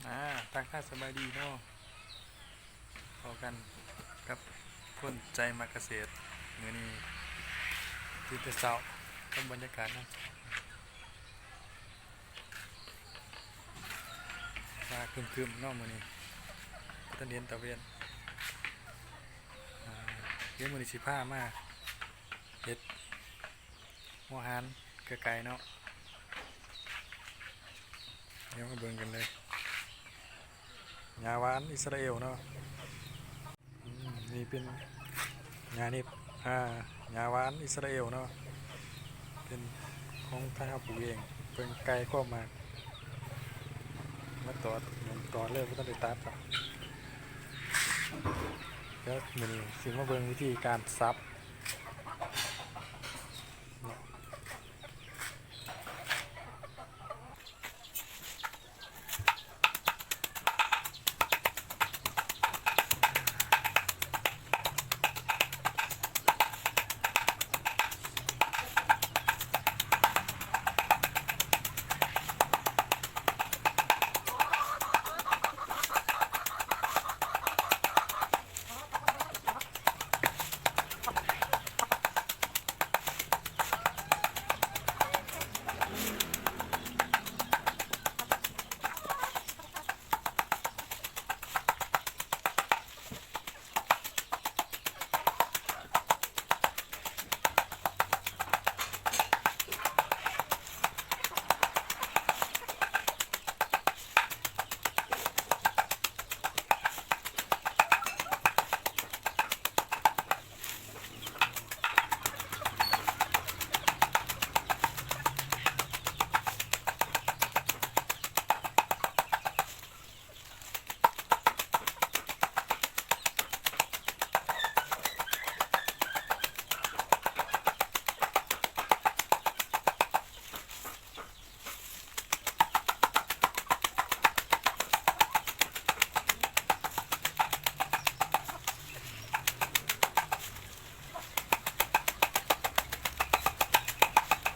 ອາ ທັກທາຍສະບາຍດີເນາະ ພໍ້ກັນກັບຄົນໃຈມັກກະເສດ ມື້ນີ້ຕື່ນແຕ່ເຊົ້າກັບບັນຍາກາດຍາມເຊົ້າ ຟ້າຄຶ້ມໆເນາະມື້ນີ້ ບໍ່ທັນເຫັນຕາເວັນ. ອາ ດຽວມື້ນີ້ຊິພາມາເຮັດຫົວຫານໄກ່ໆເນາະ ດຽວມາເບິ່ງກັນເລີຍ ຫຍ້າຫວານອິດສະຣາເອວເນາະ. ອືມ ນີ້ເປັນຫຍ້ານີ້ ອາ ຫຍ້າຫວານອິດສະຣາເອວເນາະ ເປັນຂອງໄທເຮົາປູກເອງ ເບິ່ງໄກ່ຄວາມໝາກ ມາຕອດ ຕອດເລີຍ ບໍ່ທັນໄດ້ຕັດດອກ. ດຽວມື້ນີ້ຊິມາເບິ່ງວິທີການສັບເນາ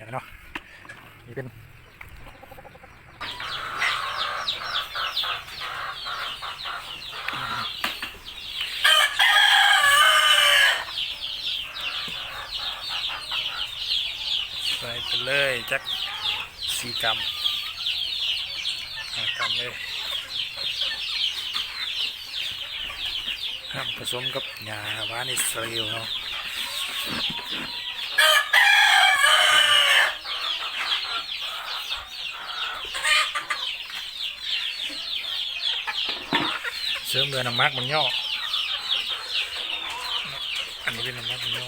ະ. ເນາະ ນີ້ເປັນ ໃສ່ໄປເລີຍຈັກສີ່ກຳ ຫ້າກຳເລີຍ. ຫ້າມປະສົມກັບຫຍ້າຫວານອິດສະຣາເອວເນາະ. ເ ເສີມດ້ວຍນ້ຳໝັກບັກຍໍ້. ອັນນີ້ເປັນນ້ຳໝັກບັກຍໍ້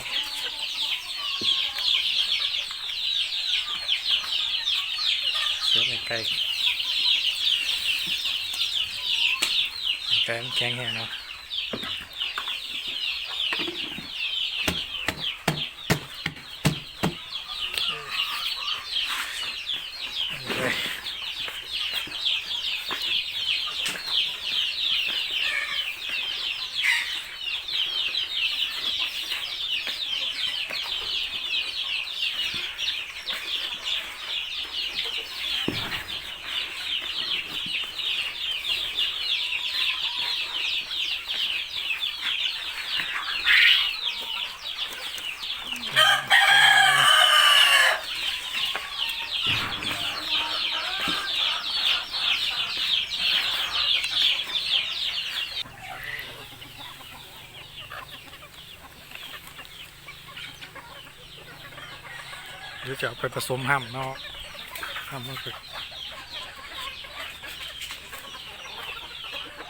ເສີມໃຫ້ໄກ່ ໃຫ້ໄກ່ມັນແຂງແຮງເນາະ. ດຽວຈະເອົາໄປປະສົມຮຳເນາະ ຮຳມັນກໍ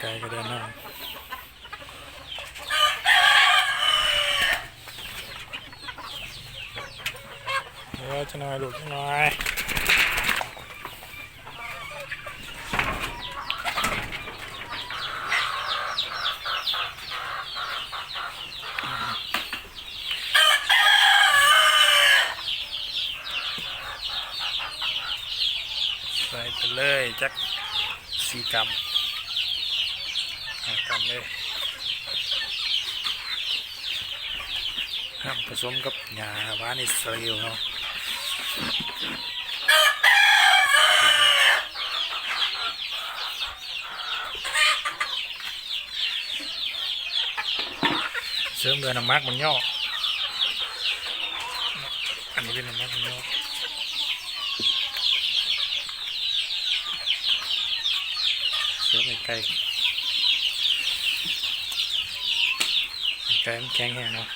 ໄກ່ກໍໄດ້ນຳ. ເອີ ຈັກໜ່ອຍລູກ ຈັກໜ່ອຍ. ໃສ່ໄປເລີຍຈັກສີ່ກຳ ຫ້າກຳເລີຍ. ຮຳປະສົມກັບຫຍ້າຫວານອິດສະຣາເອວເນາະ ເສີມດ້ວຍນ້ຳໝັກບັກຍໍ້. ອັນນີ້ເປັນນ້ຳໝັກບັກຍໍ້ ເສີມໃຫ້ໄກ່ ໃຫ້ໄກ່ມັນແຂງແຮງເນາະ.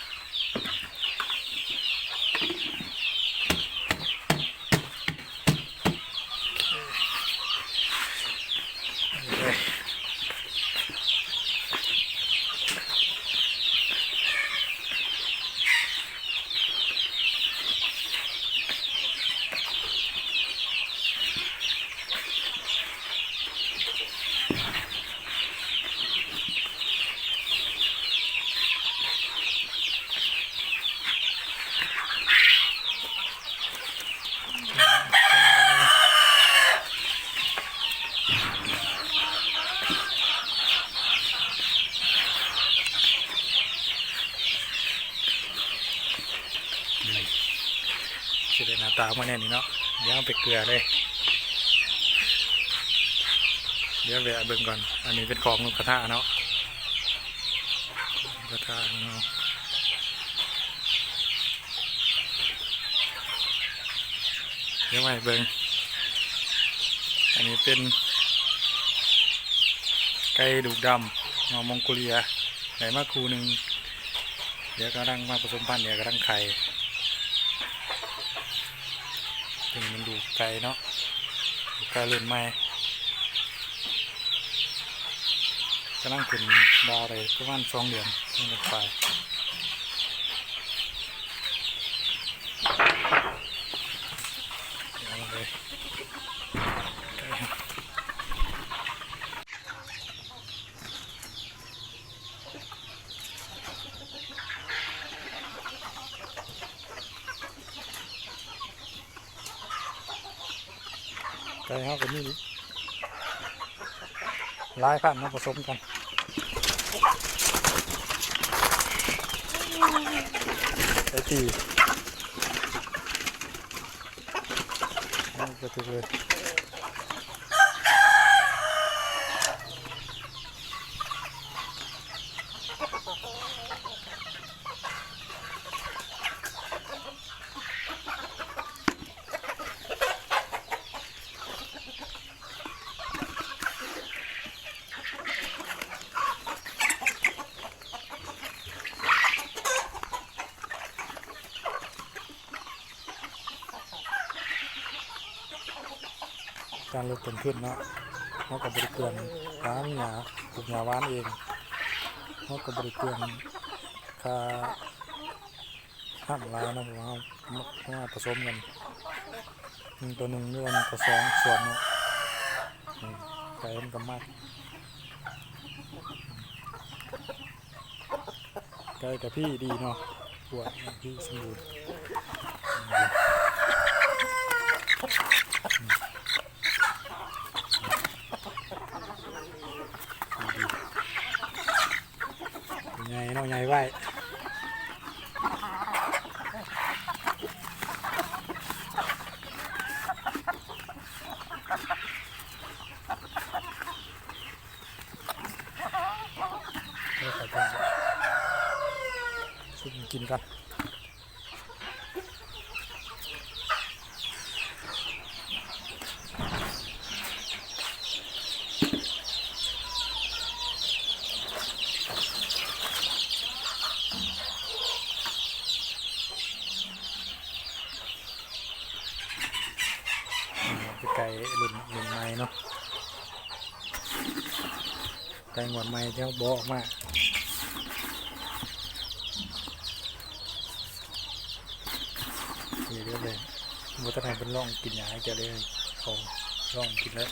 ນີ້ ຊິໄດ້ໜ້າຕາອອກມາແນວນີ້ເນາະ. ດຽວເອົາໄປເກືອເລີຍ ດຽວແວະເບິ່ງກ່ອນ. ອັນນີ້ເປັນຂອງນົກກະທາເນາະ ນົກກະທາຂອງເຮົາ. ດຽວມາໃຫ້ເບິ່ງ ອັນນີ້ເປັນໄກ່ດູກດຳເນາະ ມົງໂກເລຍ ໄດ້ມາຄູ່ໜຶ່ງ ດຽວກຳລັງມາປະສົມພັນ ດຽວກຳລັງໄຂ່. ຕົວນີ້ແມ່ນລູກໄກ່ເນາະ ລູກໄກ່ລຸ້ນໃໝ່ ກຳລັງຂຶ້ນດາວໄດ້ປະມານສອງເດືອນ ສອງເດືອນປາຍ. ໄກ່ເຮົາກໍມີຫຼາຍພັນມາປະສົມກັນ ໄກ່ຕີ ໄປຕິເລີຍ. ການລົດຕົ້ນທຶນເນາະ ເຮົາກໍບໍ່ໄດ້ເປືອງ ຫວ່ານຫຍ້າ ປູກຫຍ້າຫວ່ານເອງ ເຮົາກໍບໍ່ໄດ້ເປືອງຄ່າ ຫ້າມຫຼາຍເນາະ ເພາະວ່າເຮົາມາ ມາປະສົມກັນ ໜຶ່ງຕໍ່ໜຶ່ງ ຫຼືວ່າໜຶ່ງຕໍ່ສອງສ່ວນເນາະ ອືມ ໄກ່ມັນກໍມັກ ໄກ່ກະພີດີເນາະ ກວດພີສົມບູນ ໃຫຍ່ເນາະ ໃຫຍ່ໄວ ເອີ ເຂົ້າໄປຊຸມກິນກ່ອນ. ເປັນໄກ່ລຸ້ນ ລຸ້ນໃໝ່ເນາະ ໄກ່ງວດໃໝ່ທີ່ເຮົາບໍ່ອອກມາ ນີ້ເດີ ບໍ່ທັນໃຫ້ເພິ່ນລອງກິນຫຍ້າຈັກເທື່ອເລີຍ ເຂົາລອງກິນແລ້ວ.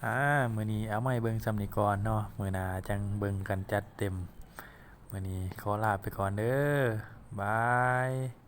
ອາ ມື້ນີ້ເອົາມາໃຫ້ເບິ່ງສ່ຳນີ້ກ່ອນເນາະ ມື້ໜ້າຈັ່ງເບິ່ງກັນຈັດເຕັມ ມື້ນີ້ຂໍລາໄປກ່ອນເດີ ບາຍ.